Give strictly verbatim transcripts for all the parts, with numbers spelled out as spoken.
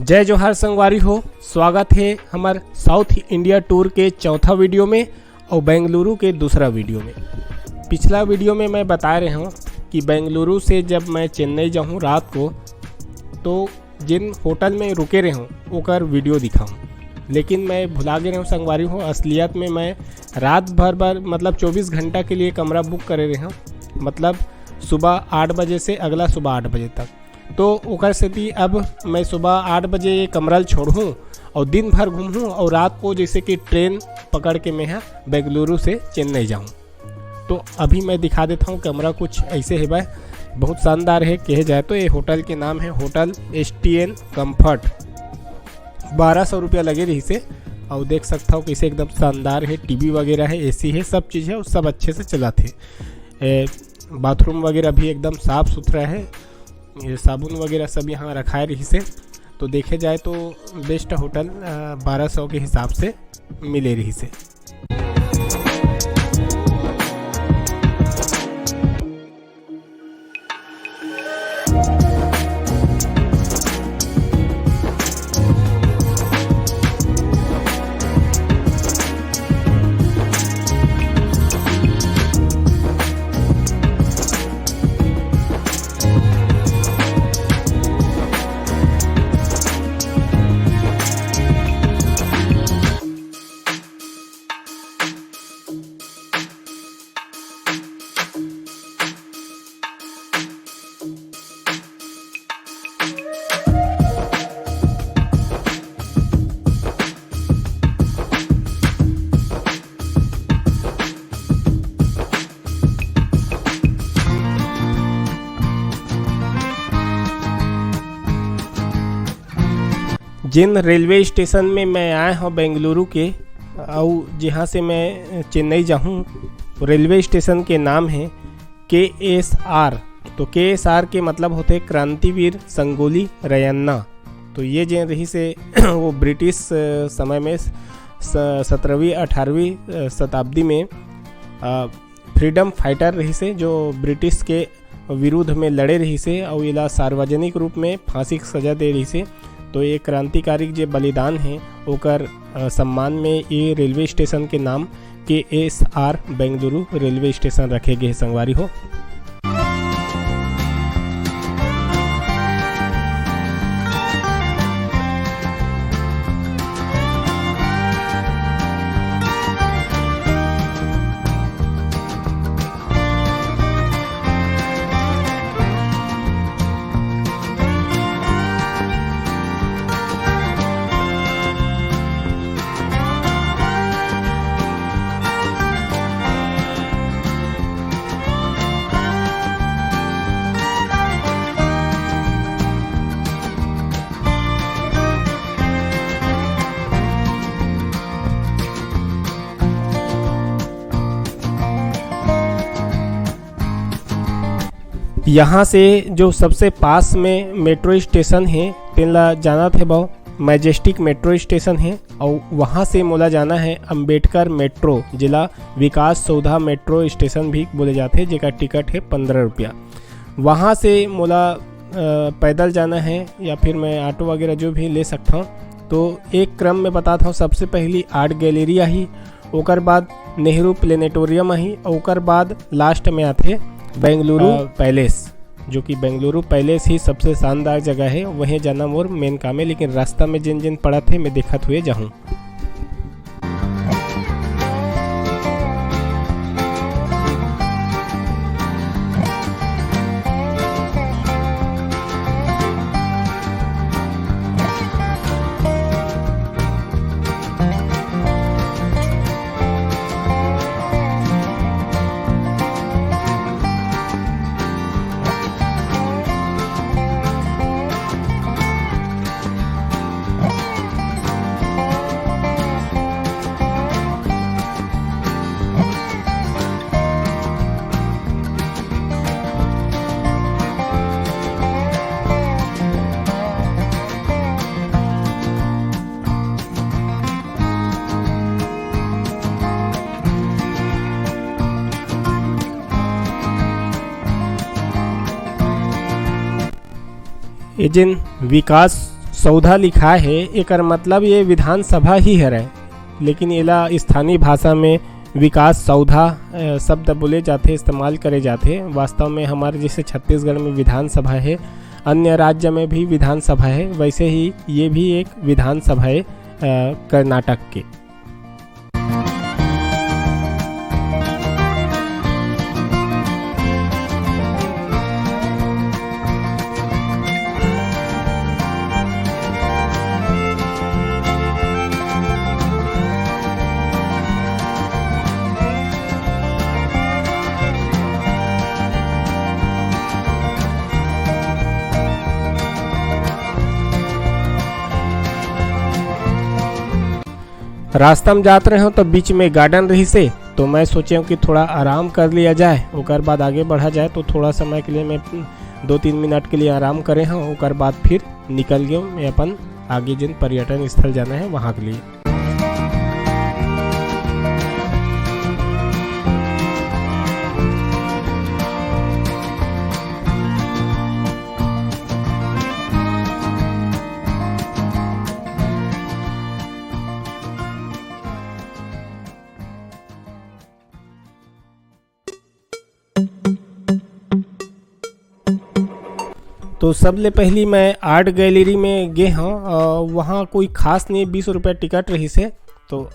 जय जोहार संगवारी हो, स्वागत हे हमर South India tour के चौथा video में और बेंगलुरु के दूसरा video में। पिछला video में मैं बताए रहे हूँ कि बेंगलुरु से जब मैं चेन्नई जाहूँ रात को, तो जिन होटल में रुके रहे हूँ ओकर video दिखाऊँ, लेकिन मैं भुला गए रहे हूँ संगवारी हो। असलियत में मैं रात भर भर मतलब चौबीस घंटा के लिए कमरा book करे रहे हूँ, मतलब सुबह आठ बजे से अगला सुबह आठ बजे तक। तो ओकर सेती अब मैं सुबह आठ बजे ये कमरा ल छोड़हूँ और दिन भर घूमहूँ और रात को जैसे कि ट्रेन पकड़ के मैं ह बेंगलुरु से चेन्नई जाऊँ। तो अभी मैं दिखा देता हूँ, कमरा कुछ ऐसे है भाई, बहुत शानदार है। कहे जाए तो ये होटल के नाम है hotel S T N comfort. बारह सौ रुपया लगे रहिसे और देख सकता हो कैसे एकदम शानदार है, टीवी वगैरह है, एसी है, सब चीज़ है और सब अच्छे से चलाथे। ए, बाथरूम वगैरह भी एकदम साफ सुथरा है, ये साबुन वगैरह सब यहाँ रखाए रहिसे। तो देखे जाए तो बेस्ट होटल बारह सौ के हिसाब से मिले रहिसे। जिन रेलवे स्टेशन में मैं आए हूँ बेंगलुरु के, अउ जहाँ से मैं चेन्नई जाहूँ, रेलवे स्टेशन के नाम है के एस आर। तो के एस आर के मतलब होते क्रांतिवीर संगोली रयन्ना। तो ये जेन रहिसे वो ब्रिटिश, अ, समय में स-, सत्रहवीं अठारहवीं, अ, शताब्दी में, अ, फ्रीडम फाइटर रहिसे, जो ब्रिटिश के विरुद्ध में लड़े रहिसे अउ एला सार्वजनिक रूप में फांसी के सजा दे रहिसे। तो ये क्रांतिकारी जे बलिदान है ओकर, अ, सम्मान में ये रेलवे स्टेशन के नाम K S R Bengaluru railway station रखे गए हे संगवारी हो। यहाँ से जो सबसे पास में मेट्रो स्टेशन है, तेन ला जानत हे बहु, मैजेस्टिक मेट्रो स्टेशन है, और वहाँ से मोला जाना है अंबेडकर मेट्रो, जेला विकास सौधा मेट्रो स्टेशन भी बोले जाथे, जेकर टिकट है पन्द्रह रुपया। वहाँ से मोला, अ, पैदल जाना है या फिर मैं ऑटो वगैरह जो भी ले सकता हूँ। तो एक क्रम में बताता हूँ, सबसे पहली आर्ट गैलरी आही, ओकर बाद नेहरू प्लेनेटोरियम आही, ओकर बाद लास्ट में आथे बेंगलुरु अ, पैलेस, जो कि बेंगलुरु पैलेस ही सबसे शानदार जगह है। वहीं जाना मोर मेन काम है, लेकिन रास्ता में जिन जिन पड़त हे, मैं देखत हुए जाहूँ। ये जेन विकास सौधा लिखाय हे, एकर मतलब ये विधानसभा ही हरय, लेकिन एला स्थानीय भाषा में विकास सौधा, अ, शब्द बोले जाथे, इस्तेमाल करे जाथे। वास्तव में हमारे जैसे छत्तीसगढ़ में विधानसभा हे, अन्य राज्य में भी विधानसभा हे, वैसे ही ये भी एक विधानसभा हे, अ, कर्नाटक के। रास्ता में जात रहे हों तो बीच में garden रहिसे, तो मैं सोचे हों कि थोड़ा आराम कर लिया जाए, ओकर बाद आगे बढ़ा जाए। तो थोड़ा समय के लिए मैं दो तीन मिनट के लिए आराम करे हों, ओकर बाद फिर निकल गए मैं अपन आगे जिन पर्यटन स्थल जाना है वहाँ के लिए। तो सबले पहली मैं art gallery में गे हों। अ, वहाँ कोई खास नहीं, बीस रुपया टिकट रहिसे, तो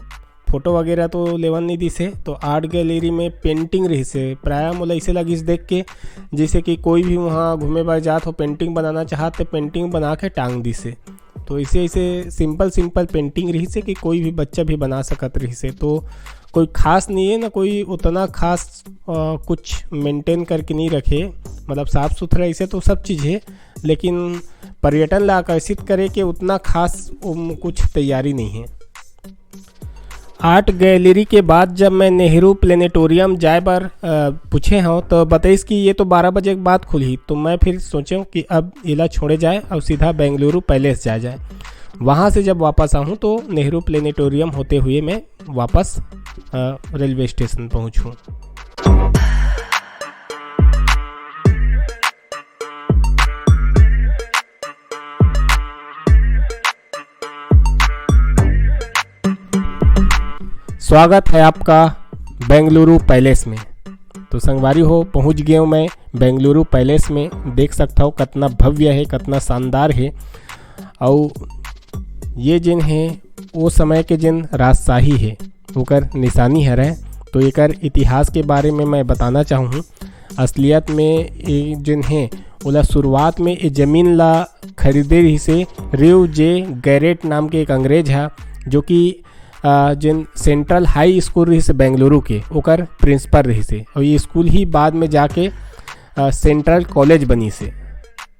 फोटो वगैरह तो लेवन नहीं दिसे। तो art gallery में painting रहिसे, प्रायः मोला इसे लगिस देख के, जैसे कि कोई भी वहाँ घूमे बर जात हो, painting बनाना चाहत, ते painting बना के टांग दिसे। तो इसे, इसे simple, simple painting रहिसे कि कोई भी बच्चा भी बना सकत रहिसे। तो कोई खास नहीं है ना, कोई उतना खास, अ, कुछ maintain करके नहीं रखे, मतलब साफ सुथरा इसे तो सब चीज़ है, लेकिन पर्यटन ला आकर्षित करे के उतना खास, उम, कुछ तैयारी नहीं है। Art gallery के बाद जब मैं नेहरू प्लेनेटोरियम जाए बर, अ, पूछे हों, तो बताइस कि ये तो बारह बजे के बाद खुलही। तो मैं फिर सोचे हों कि अब एला छोड़े जाए और सीधा बेंगलुरु पैलेस जाए जाए। वहाँ से जब वापस आहूँ, तो नेहरू प्लेनेटोरियम होते हुए मैं वापस, अ, रेलवे स्टेशन पहुँचूँ। स्वागत है आपका बेंगलुरु पैलेस में। तो संगवारी हो, पहुंच गए हूं मैं बेंगलुरु पैलेस में। देख सकता हो कितना भव्य है, कितना शानदार है। और ये जिन है वो समय के जिन राजशाही है ओकर निशानी हरय। तो एकर इतिहास के बारे में मैं बताना चाहूँ। असलियत में ये जिन है ओला शुरुआत में ये जमीन ला खरीदे रहिसे रिव जे गैरेट नाम के एक अंग्रेज हा, जो कि, अ, जिन सेंट्रल हाई स्कूल रहिसे बेंगलुरु के, ओकर प्रिंसिपल रहिसे। और ये स्कूल ही बाद में जाके, अ, सेंट्रल कॉलेज बनिसे।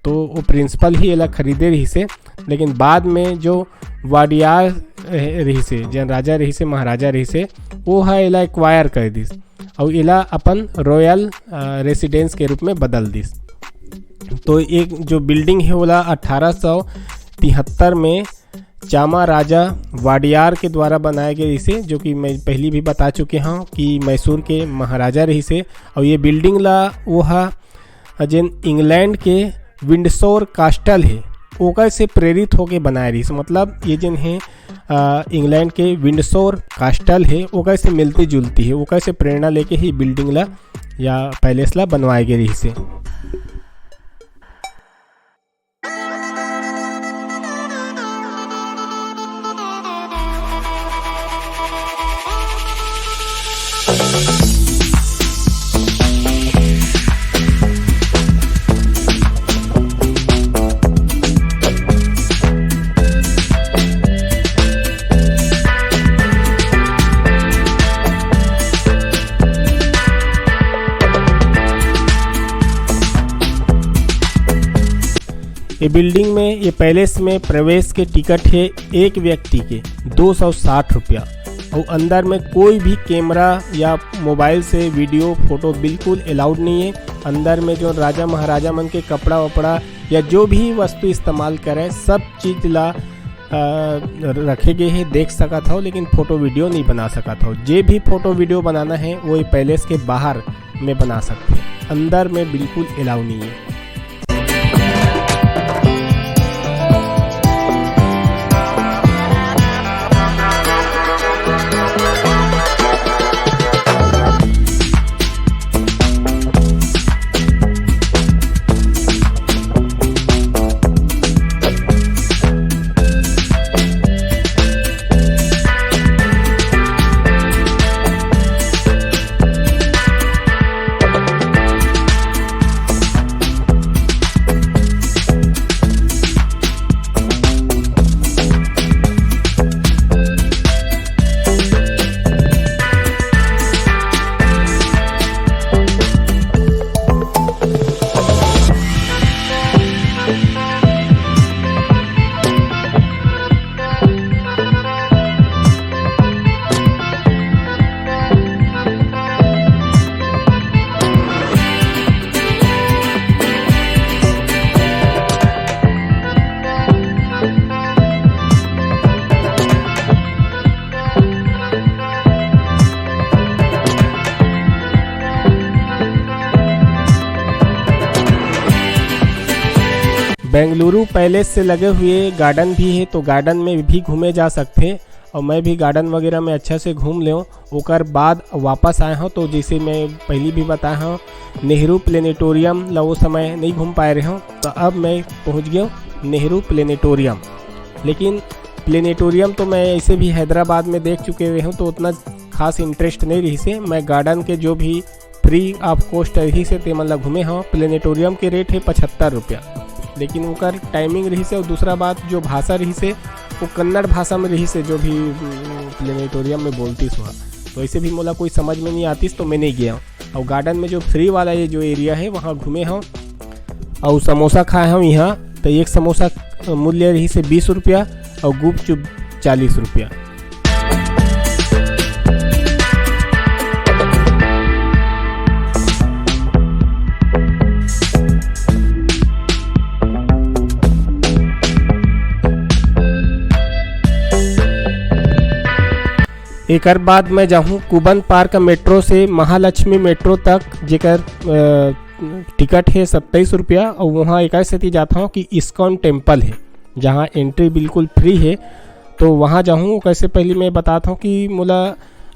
तो वो प्रिंसिपल ही एला खरीदे रहिसे, लेकिन बाद में जो वाडियार रह-, रहिसे, जेन राजा रहिसे, महाराजा रहिसे, वो ह एला एक्वायर कर दिस। अउ एला अपन रॉयल, अ, रेसिडेंस के रूप में बदल दिस। तो एक जो बिल्डिंग है, ओला अठारह सौ तिहत्तर में चामा राजा वाडियार के द्वारा बनाए गए रहिसे, जो कि मैं पहली भी बता चुके हूँ कि मैसूर के महाराजा रहिसे। और ये बिल्डिंग ला वो हा जेन इंग्लैंड के विंडसोर कास्टल है, ओकर से प्रेरित होके बनाए रहिस। मतलब ये जेन है, अ, इंग्लैंड के विंडसोर कास्टल है, ओकर से मिलती जुलती है, ओकर से प्रेरणा लेके ही बिल्डिंग ला या पैलेस ला बनवाए गए रहिस हे। ये बिल्डिंग में, ये पैलेस में प्रवेश के टिकट है एक व्यक्ति के दो सौ साठ रुपया। और अंदर में कोई भी कैमरा या मोबाइल से वीडियो, फोटो बिल्कुल अलाउड नहीं है। अंदर में जो राजा महाराजा मन के कपड़ा वपड़ा या जो भी वस्तु इस्तेमाल करे, सब चीज ला, अ, रखे गए है, देख सकत हो, लेकिन फोटो वीडियो नहीं बना सकत हो। जे भी फोटो वीडियो बनाना है, वो ये पैलेस के बाहर में बना सकते हैं, अंदर में बिल्कुल अलाउ नहीं है। बेंगलुरु पैलेस से लगे हुए गार्डन भी है, तो गार्डन में भी घूमे जा सकथे। और मैं भी गार्डन वगैरह में अच्छा से घूम लेव, ओकर बाद वापस आए हव। तो जैसे मैं पहली भी बताए हव, नेहरू प्लेनेटोरियम ला वो समय नहीं घूम पाए रहे हव, तो अब मैं पहुँच गया नेहरू प्लेनेटोरियम। लेकिन प्लेनेटोरियम तो मैं ऐसे भी हैदराबाद में देख चुके हुए हूँ, तो उतना खास इंटरेस्ट नहीं रही से। मैं गार्डन के जो भी फ्री ऑफ कॉस्ट रही से ते मन ला घूमे हव। प्लेनेटोरियम के रेट है पचहत्तर रुपया, लेकिन ओकर टाइमिंग रही से, और दूसरा बात जो भाषा रही से वो कन्नड़ भाषा में रही से, जो भी प्लेनेटोरियम में बोलती सो। तो ऐसे भी मोला कोई समझ में नहीं आतीस, तो मैं नहीं गया। और गार्डन में जो फ्री वाला ये जो एरिया है वहाँ घूमे हव, और समोसा खाए हव यहाँ। तो एक समोसा मूल्य रही से बीस रुपया और गुपचुप चालीस रुपया। एकर बाद मैं जाहूँ कुबन पार्क मेट्रो से महालक्ष्मी मेट्रो तक, जेकर अ, टिकट है सत्ताईस रुपया, और वहाँ एक सेती जाता हूँ कि इस्कॉन टेम्पल है, जहाँ एंट्री बिल्कुल फ्री है। तो वहाँ जाहूँ, ओकर से पहले मैं बताता हूँ कि मोला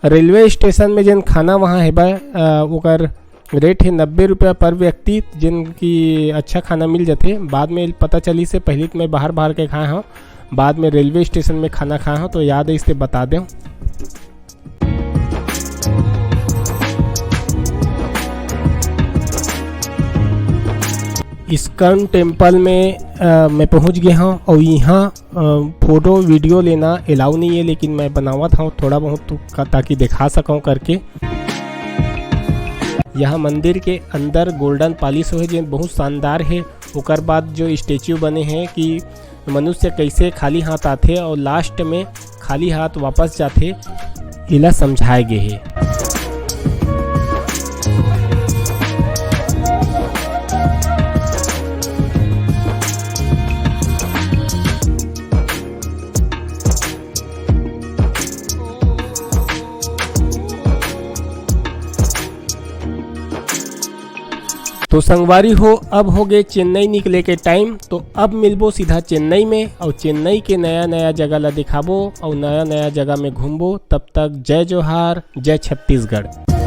रेलवे स्टेशन में जेन खाना वहाँ है बा, अ, ओकर रेट है नब्बे रुपया पर व्यक्ति, जेन की अच्छा खाना मिल जाथे। बाद में पता चली से पहले तो मैं बाहर बाहर के खाए हव, बाद में रेलवे स्टेशन में खाना खाए हव, तो याद है इससे बता दें। इस्कॉन टेम्पल में अ, मैं पहुंच गया हूं और यहाँ अ, फोटो वीडियो लेना अलाउ नहीं है, लेकिन मैं बनावत हूँ थोड़ा बहुत तो का-, ताकि दिखा सकूँ करके। यहाँ मंदिर के अंदर गोल्डन पॉलिश होए, जो बहुत शानदार है। ओकर बाद जो स्टैचू बने हैं कि मनुष्य कैसे खाली हाथ आथे और लास्ट में खाली हाथ वापस जाथे, एला समझाए गे हे। तो संगवारी हो, अब हो गए चेन्नई निकले के टाइम। तो अब मिलबो सीधा चेन्नई में और चेन्नई के नया नया जगह ला दिखाबो और नया नया जगह में घूमबो। तब तक जय जोहार, जय छत्तीसगढ़।